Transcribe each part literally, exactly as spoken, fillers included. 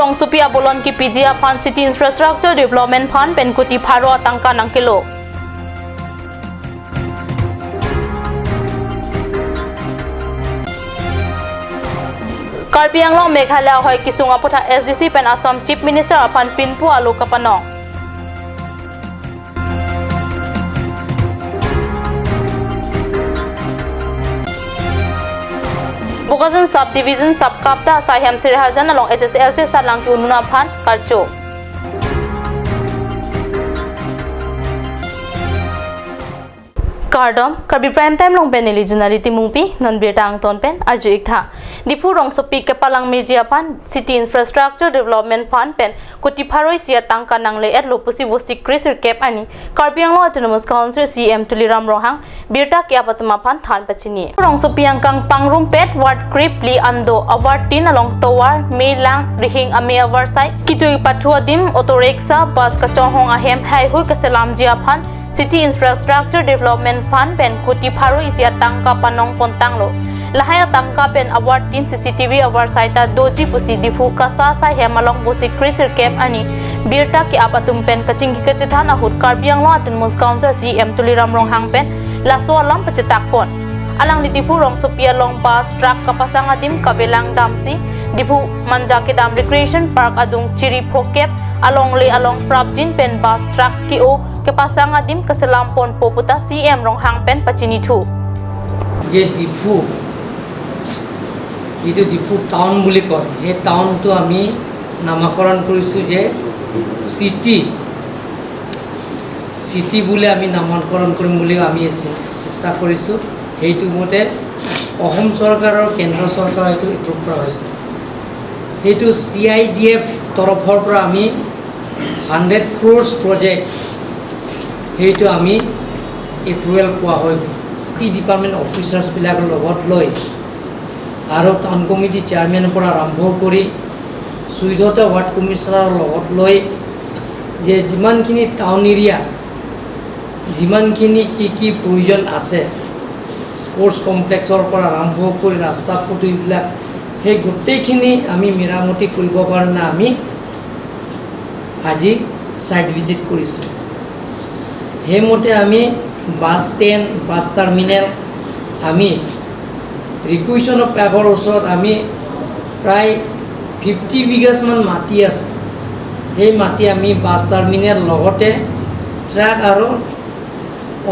Rongsopi abolon kepiji aphan City Infrastructure Development Fund pen kuti pharo atangka nangkelo. Karbi Anglong Meghalaya ahoi kesung aputhak S D C pen Assam Chief Minister aphan pinpo alo kapanong. Bokajan Subdivision Sub Kapta asaihem Sirhajan along H S L C satlang ke-un aphan karcho. Kardom, Karbi Prime Time along pen neli Junali Timungpi, non birta angton pen arju-ik tha. Diphu rongsopi kepalang meji aphan City Infrastructure Development Fund pen kuti pharo isi atangka nangle-etlo pusi vosi kresirkep arni Karbi Anglong Autonomous Council C E M Tuliram Ronghang birta ke-ap atum aphan than pachini. Rongsopi angkang pangrumpet ward krepli ando a ward tin along tovar, me lang, rihing ame avarsai, kejui pathu adim, auto rickshaw, bus kachonghong ahem haihui keselamji aphan City Infrastructure Development Fund pen kuti pharo isi atangka panong pontanglo. Lahai atangka pen a ward tin C C T V avarsai ta doji pusi Diphu KASA asaihem along vosi kresirkep arni birta ke-ap atum pen kachingki kachethan ahut Karbi Anglong Autonomous Council C E M Tuliram Ronghang pen laso alam pachetak pon. Alangli Diphu rongsopi along bus truck kapasang adim kavelang damsi Diphu Manja kedam Recreation Park adung chiri phokep alongle along prapjin pen bus truck ke-o kepasang adim keselam ponpo puta C E M Ronghang pen pachini thu. যে ডিফু, যিটো ডিফু টাউন বুলি কয়, সেই টাউনটো আমি নামাকৰণ কৰিছোঁ যে চিটি, চিটি বুলি আমি নামাকৰণ কৰিম বুলিও আমি চে-, চেষ্টা কৰিছোঁ। সেইটো মতে অসম চৰকাৰৰ, কেন্দ্ৰ চৰকাৰৰ এইটো এপ্ৰুভ কৰা হৈছে। সেইটো চি আই ডি এফ তৰফৰ পৰা আমি হাণ্ড্ৰেড ক্ৰ'ৰ্ছ প্ৰজেক্ট, সেইটো আমি এপ্ৰুভেল পোৱা হৈ গ'ল। টি ডিপাৰ্টমেণ্ট অফিচাৰ্ছবিলাকৰ লগত লৈ আৰু টাউন কমিটি চেয়াৰমেনৰ পৰা আৰম্ভ কৰি চৈধ্যটা ৱাৰ্ড কমিছনাৰৰ লগত লৈ যে যিমানখিনি টাউন এৰিয়া, যিমানখিনি কি কি প্ৰয়োজন আছে, স্পৰ্টছ কমপ্লেক্সৰ পৰা আৰম্ভ কৰি ৰাস্তা পদূলিবিলাক, সেই গোটেইখিনি আমি মেৰামতি কৰিবৰ কাৰণে আমি আজি ছাইট ভিজিট কৰিছোঁ। সেইমতে আমি বাছ ষ্টেণ্ড, বাছ টাৰ্মিনেল, আমি ৰিকুইশ্যন অফ পাৰ্কৰ ওচৰত আমি প্ৰায় ফিফটি বিঘাছমান মাটি আছে। সেই মাটি আমি বাছ টাৰ্মিনেল লগতে ট্ৰাক আৰু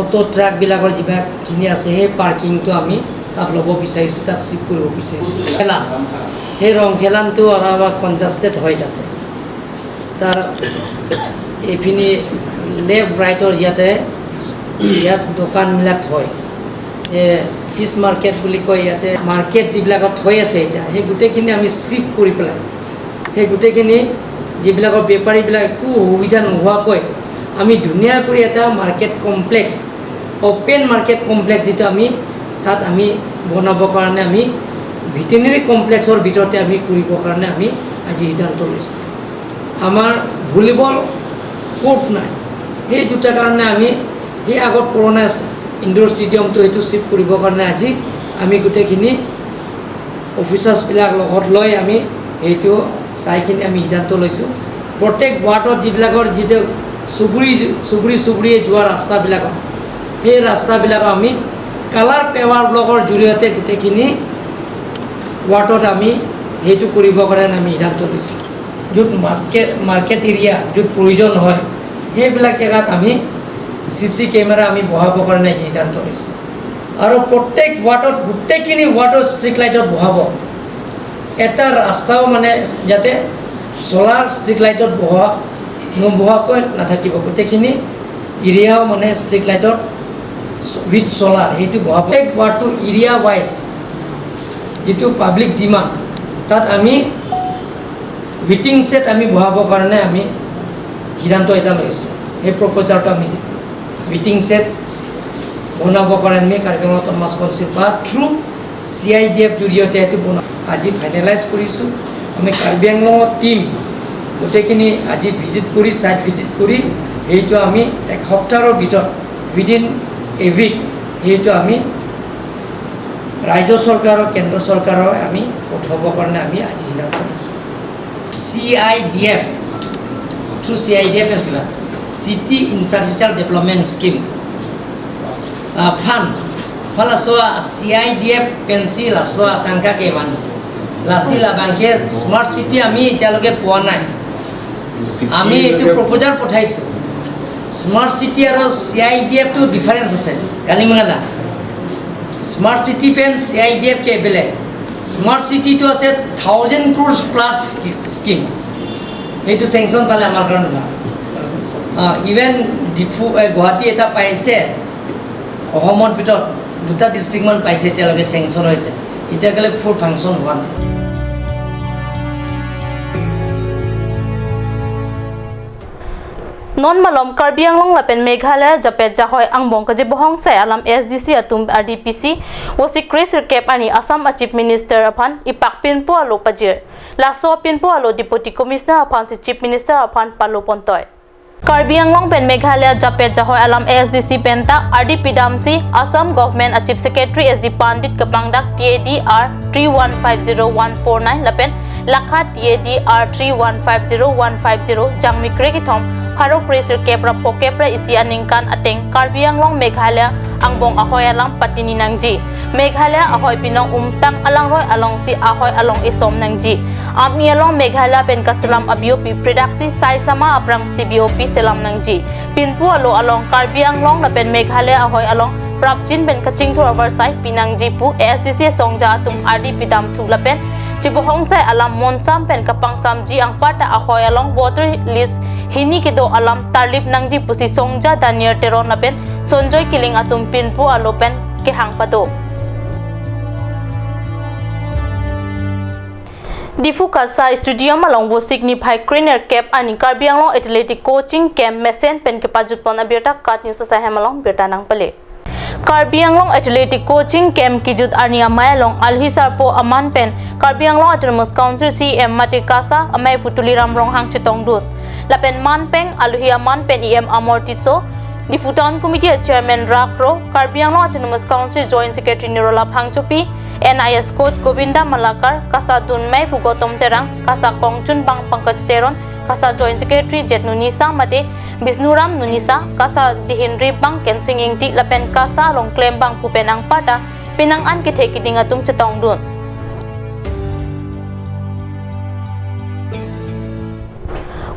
অটো ট্ৰাকবিলাকৰ যিমানখিনি আছে, সেই পাৰ্কিংটো আমি তাত ল'ব বিচাৰিছোঁ, তাত শ্বিফ্ট কৰিব বিচাৰিছোঁ। খেলা, সেই ৰং খেলানটো অলপ কনজাষ্টেড হয় তাতে। তাৰ এইপিনি লেফ্ট ৰাইটৰ ইয়াতে, ইয়াত দোকানবিলাক থয়। এই ফিছ মাৰ্কেট বুলি কয়, ইয়াতে মাৰ্কেট যিবিলাকত থৈ আছে এতিয়া, সেই গোটেইখিনি আমি শ্বিফ্ট কৰি পেলাই, সেই গোটেইখিনি যিবিলাকৰ বেপাৰীবিলাক একো অসুবিধা নোহোৱাকৈ আমি ধুনীয়া কৰি এটা market complex, open market complex যিটো আমি তাত আমি বনাবৰ কাৰণে আমি ভেটেৰিনেৰী কমপ্লেক্সৰ ভিতৰতে আমি কৰিবৰ কাৰণে আমি আজি সিদ্ধান্ত লৈছোঁ। আমাৰ ভলীবল কোৰ্ট নাই, সেই দুটাৰ কাৰণে আমি সেই আগত পুৰণা ইনডোৰ ষ্টেডিয়ামটো সেইটো শ্বিফ্ট কৰিবৰ কাৰণে আজি আমি গোটেইখিনি অফিচাৰ্ছবিলাক লগত লৈ আমি সেইটো চাইখিনি আমি সিদ্ধান্ত লৈছোঁ। প্ৰত্যেক ৱাৰ্ডত যিবিলাকৰ যিটো চুবুৰী, চুবুৰী চুবুৰীয়ে যোৱা ৰাস্তাবিলাকত, সেই ৰাস্তাবিলাকত আমি কালাৰ পেভাৰ ব্লকৰ জৰিয়তে গোটেইখিনি ৱাৰ্ডত আমি সেইটো কৰিবৰ কাৰণে আমি সিদ্ধান্ত লৈছোঁ। য'ত মাৰ্কেট, মাৰ্কেট এৰিয়া য'ত প্ৰয়োজন হয়, সেইবিলাক জেগাত আমি চি চি কেমেৰা আমি বহাবৰ কাৰণে সিদ্ধান্ত লৈছোঁ। আৰু প্ৰত্যেক ৱাৰ্ডত গোটেইখিনি ৱাৰ্ডত ষ্ট্ৰীট লাইটত বহাব। এটা ৰাস্তাও মানে যাতে চ'লাৰ ষ্ট্ৰীট লাইটত বহোৱা, নবহোৱাকৈ নাথাকিব, গোটেইখিনি এৰিয়াও মানে ষ্ট্ৰীট লাইটত উইথ চ'লাৰ সেইটো বহাব। প্ৰত্যেক ৱাৰ্ডটো এৰিয়া ৱাইজ যিটো পাব্লিক ডিমাণ্ড, তাত আমি ৱেটিং শ্বেড আমি বহাবৰ কাৰণে আমি সিদ্ধান্ত এটা লৈছোঁ। সেই প্ৰপ'জালটো আমি দিম। ৱেটিং শ্বেড বনাবৰ কাৰণে আমি কাৰ্বি আংলং অট'নমাছ কাউন্সিল বা থ্ৰু চি আই ডি এফ জৰিয়তে এইটো বনা-, আজি ফাইনেলাইজ কৰিছোঁ। আমি কাৰ্বি আংলঙৰ টিম গোটেইখিনি আজি ভিজিট কৰি, ছাইট ভিজিট কৰি, সেইটো আমি এক সপ্তাহৰ ভিতৰত, উইদিন এ উইক, সেইটো আমি ৰাজ্য চৰকাৰৰ, কেন্দ্ৰ চৰকাৰৰ আমি পঠাবৰ কাৰণে আমি আজি সিদ্ধান্ত লৈছোঁ। C I D F, through C I D F pensi ba, City Infrastructure Development Scheme, ah, fund. Hala laso C I D F pensi laso tangka kevan. Lasi labangke smart city ami etialoke poa nai. City Ami এইটো loke- proposal পঠাইছো। Smart city আৰু C I D এফটো difference আছে। কালি মঙলা smart city পেন C I D F কে বেলেগ। স্মাৰ্ট চিটিটো আছে থাউজেণ্ড ক্ৰ'ৰ্ছ প্লাছ স্কি-, স্কিম। এইটো চেংচন পালে আমাৰ কাৰণে ভাল। ইভেন ডিফু, এ, গুৱাহাটী এটা পাইছে, অসমৰ ভিতৰত দুটা ডিষ্ট্ৰিক্টমান পাইছে, এতিয়ালৈকে চেংচন হৈছে, এতিয়ালৈকে ফুল ফাংচন হোৱা নাই। Non malom Karbi Anglong lapen Meghalaya ajapet jahoi angbong kachebohong sai alam A S D C atum ardi pisi, Vosik kre sirkep arni Assam a Chief Minister aphan ipak pinpo alo pajir. Laso pinpo alo Deputy Commissioner aphansi Chief Minister aphan palo pontoi. Karbi Anglong pen Meghalaya ajapet jahoi alam A S D C penta ardi pidamsi Assam Government a Chief Secretary S D Pandit kapangdak T A D R three one five zero one four nine lapen lakha T A D R three one five zero one five zero jangmi kre kethom pharo kre sirkep ra phokep ra isi aningkan ateng Karbi Anglong Meghalaya angbong ahoi alam patini nangji. Meghalaya ahoi binong umtang alangroi alongsi ahoi along isom nangji. Ami along Meghalaya pen kaselam a-B O P predaksi sai sama aphrangsi B O P selam nangji. Pinpo alo along Karbi Anglong lapen Meghalaya ahoi along prapjin pen kachingthur avarsai pinangji pu A S D C songja atum ardi pidamthu lapen chebohong sai alam monsam pen kapangsamji anparta ahoi along voter list hini kedo alam tarlip nangji pusi songja Daniel Teron lapen Sonjoy Killing atum pinpo alo pen kehang pado. Diphu Kasa Stadium along Vosik niphai krenerkep arni Karbi Anglong Athletic Coaching Camp mesen pen kepajutpon abirta KAT News asai hem along birta nangpale. Karbi Anglong Athletic Coaching Camp kijut arni amei along alohi sarpo aman pen Karbi Anglong Autonomous Council C E M mate Kasa amei aphu Tuliram Ronghang chetongdun. Lapen manpeng alohi aman pen E M Amar Tisso, Diphu Town Committee Chairman Rakro, Karbi Anglong Autonomous Council Joint Secretary Nirola Phangchopi, N I S coach Govinda Malakar, Kasa dunmei aphu Gautam Terang, Kasa kongchunbang Pankaj Teron, Kasa Joint Secretary Jet Nunisa mate Bisnuram Nunisa, Kasa dihinri bang Kensing Ingti lapen Kasa along klembang aphu pen anparta pinangan kethe kiding atum chetongdun.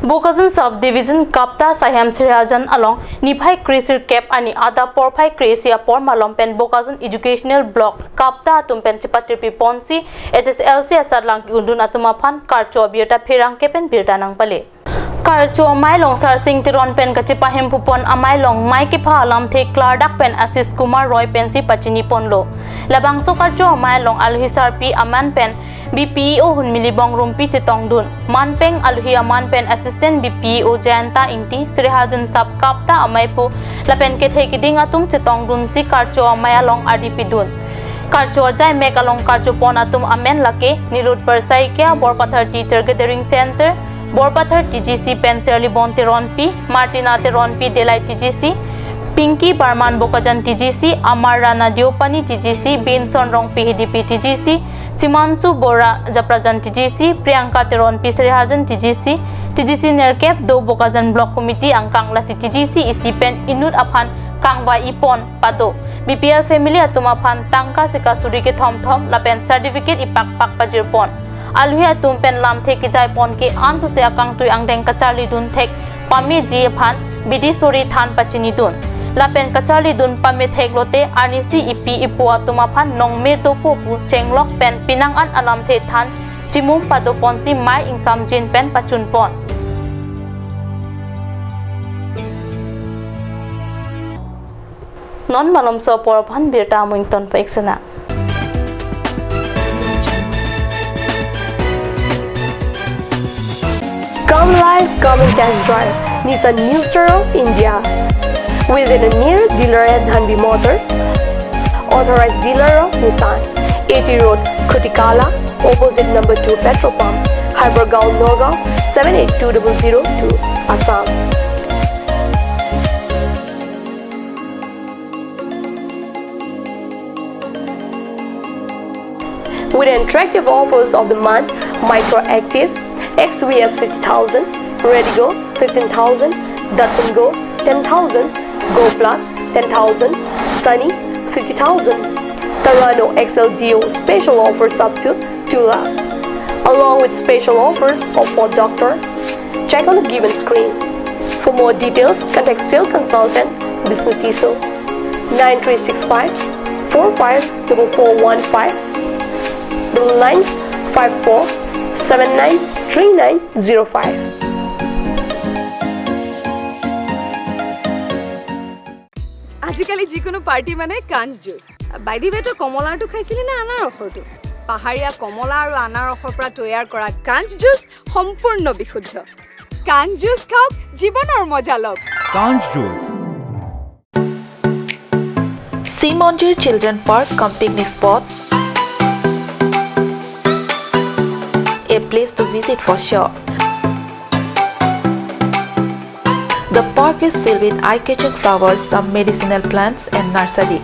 Bokajan Sub Division Kapta Saihem Srihajan along niphai kre sirkep arni adap porphai kre isi apor malom pen Bokajan Educational Block Kapta atum pen chepatirpi ponsi H S L C asatlang ki-undun atum aphan karcho abirta pherangke pen birta nangpale. Karcho amei along Sarsing Teron pen kachepahemphu pon amei along mei kepha alamthe klardak pen Ashish Kumar Roy pensi pachini ponlo. Labangso karcho amei along alohi sarpi aman pen B P E O Hunmili Bongrumpi chetongdun. Manpeng alohi aman pen Assistant B P E O Jayanta Ingti, Srihajan Sub Kapta amei aphu lapen kethe kiding atum chetongdunsi karcho amei along ardi pidun. Karcho ajai mek along karcho pon atum amen lake Nirud Barsaikia, Borpathar Teacher Gathering Center, Borpathar T G C pen Cherlibon Teronpi, Martina Teronpi Delai T G C, Pinky Barman Bokajan T G C, Amar Rana Deopani T G C, Benson Rongpi Hidipi T G C, Simanshu Bora Japrajan T G C, Priyanka Teronpi Srihajan T G C, T G C nerkep do Bokajan Block Committee angkang lasi T G C isi pen inut aphan kangvai ipon pado. B P L family atum aphan tangka sika suri kethom thom lapen certificate ipak pak pajir pon. Alohi atum pen lamthe kejai pon ke ansose akangtui angdeng kacharlidun thek pameji aphan bidi suri than pachinidun. Lapen kacharlidun pame thek lote arnisi ipi ipo atum aphan nongme dopo pu chenglok pen pinangan alamthe than chimum pado ponsi mei ingsamjin pen pachun pon. Non malomso apor aphan birta amung ingtonpo-ik sena. Come live, come and test drive Nissan New Star of India. Visit a nearest dealer at Dhanvi Motors, authorized dealer of Nissan, A T Road, Khutikala, opposite number two petrol pump, Hypergaon, Nagaon, seven eight two double zero two, Assam. With attractive offers of the month, Micro Active, X V S fifty thousand, Redigo fifteen thousand, Datsun Go ten thousand, Go Plus ten thousand, Sunny fifty thousand. Terrano X L D O special offers up to two lakh, along with special offers of Ford Doctor. Check on the given screen. For more details, contact sales consultant Bisnu Tisso, nine three six five four five double four one five, double nine five four seven nine three nine zero five. আজিকালি যিকোনো পাৰ্টি মানে কাঞ্চ juice. By the ৱে, তই কমলাৰটো খাইছিলি নে আনাৰসৰটো? পাহাৰীয়া কমলা আৰু আনাৰসৰ পৰা তৈয়াৰ কৰা কাঞ্চ জুচ সম্পূৰ্ণ বিশুদ্ধ। কাঞ্চ জুচ খাওক, জীৱনৰ মজা লওক। Kanj Juice. Simonjir Children Park cum picnic spot, a place to visit for sure. The park is filled with eye-catching flowers, some medicinal plants and nursery.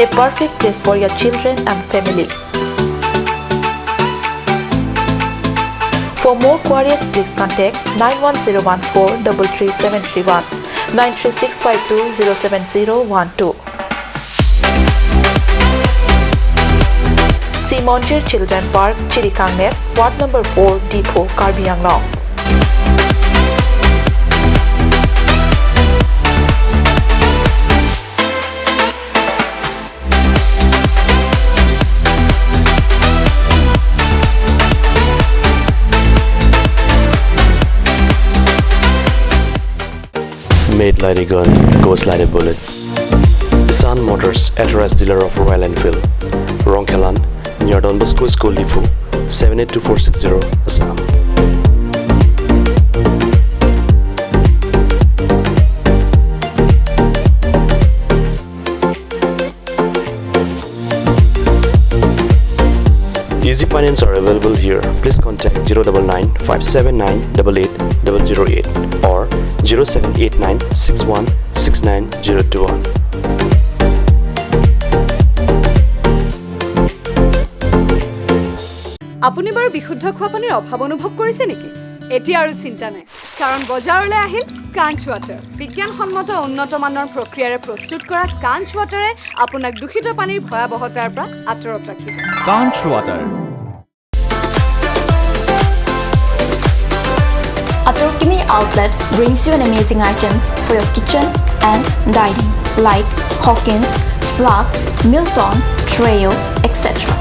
A perfect place for your children and family. For more queries, please contact nine one zero one four double three seven three one, nine three six five two zero seven zero one two. Simonjir Children Park, Chirikangner, Ward number four, Diphu, Karbi Anglong. Made like a gun, goes like a bullet. Sun Motors, authorized dealer of Royal Enfield. Rongkhelan, near Don Bosco School, Diphu, seven eight two four six zero, Assam. Easy finance are available here. Please contact zero double nine five seven nine double eight double zero eight or zero seven eight nine six one six nine zero two one. আপুনি বাৰু বিশুদ্ধ খোৱা পানীৰ অভাৱ অনুভৱ কৰিছে নেকি? এতিয়া আৰু চিন্তা নাই, কাৰণ বজাৰলৈ আহিল কাঞ্চ ৱাটাৰ। বিজ্ঞানসন্মত উন্নত মানৰ প্ৰক্ৰিয়াৰে প্ৰস্তুত কৰা কাঞ্চ ৱাটাৰে আপোনাক দূষিত পানীৰ ভয়াৱহতাৰ পৰা আঁতৰত ৰাখিব। Kanj Water. Atorkimi Outlet brings you an amazing items for your kitchen and dining, like Hawkins, Flux, Milton, Treo, et cetera,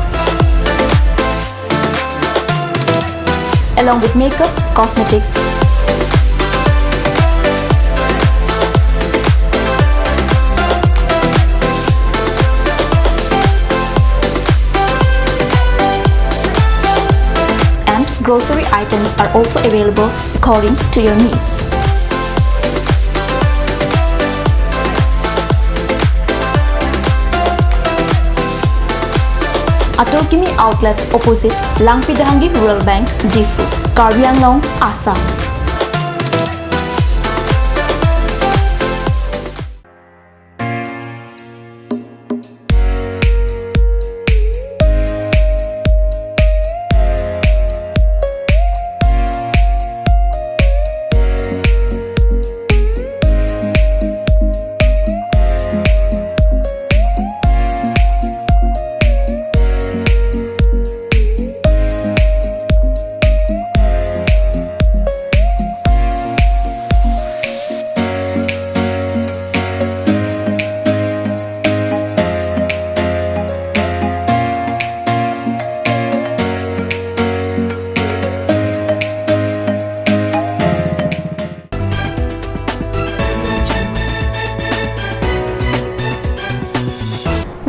along with makeup, cosmetics, and grocery items are also available according to your needs. Atorkimi Outlet, opposite Langpi Dahangi Rural Bank, Diphu, Karbi Anglong, Assam.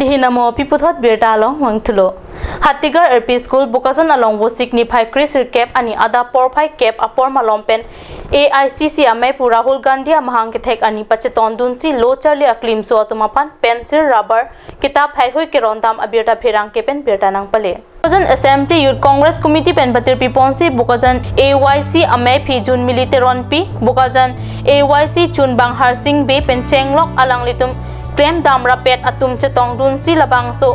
Dihinamo pi puthot birta along vangthulo. Hatigarh L P School, Bokajan along Vosik niphai kre sirkep arni adap porphai kep apor malom pen A I C C amei pu Rahul Gandhi amahang kethek arni pachetongdunsi lo charli aklimso atum aphan pencil, rubber, kitap heihui kerondam abirta pherangke pen birta nangpale. Bokajan Assembly Youth Congress Committee pen patirpi ponsi Bokajan A Y C amei phi June Mili Teronpi, Bokajan A Y C chunbang Harsing Bey pen chenglok alanglitum klemdam rapet atum chetongdunsi labangso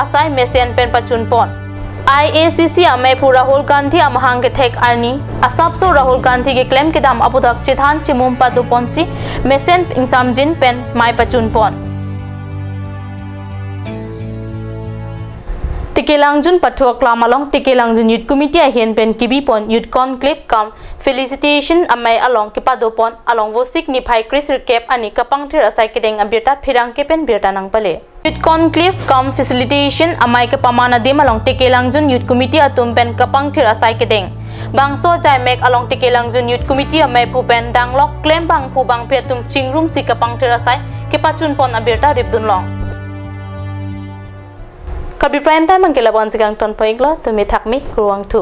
asai mesen pen pachun pon. AICC amephu Rahul Gandhi amahang kethek arni asapso Rahul Gandhi keklem kedam aputhak chethan chemum padoponsi mesen ingsamjin pen mei pachunpon. Tekelangjun pathu aklam along Tekelangjun Youth Committee ahin pen kebipon Youth Conclave cum Felicitation amei along kepadopon along Vosik niphai kresirkep arni kapangthir asai kedeng abirta pherangke pen birta nangpale. Youth Conclave cum Felicitation amei kepaman adim along Tekelangjun Youth Committee atum pen kapangthir asai kedeng. Bangso ajaimek along Tekelangjun Youth Committee amephu pen danglok klem bangphu bangphi atum chingrumsi kapangthir asai kepachunpon abirta ripdunlong. Karbi Prime Time angke labonsi kangtonpon-iklo, tumi thakmi, kurvangthu.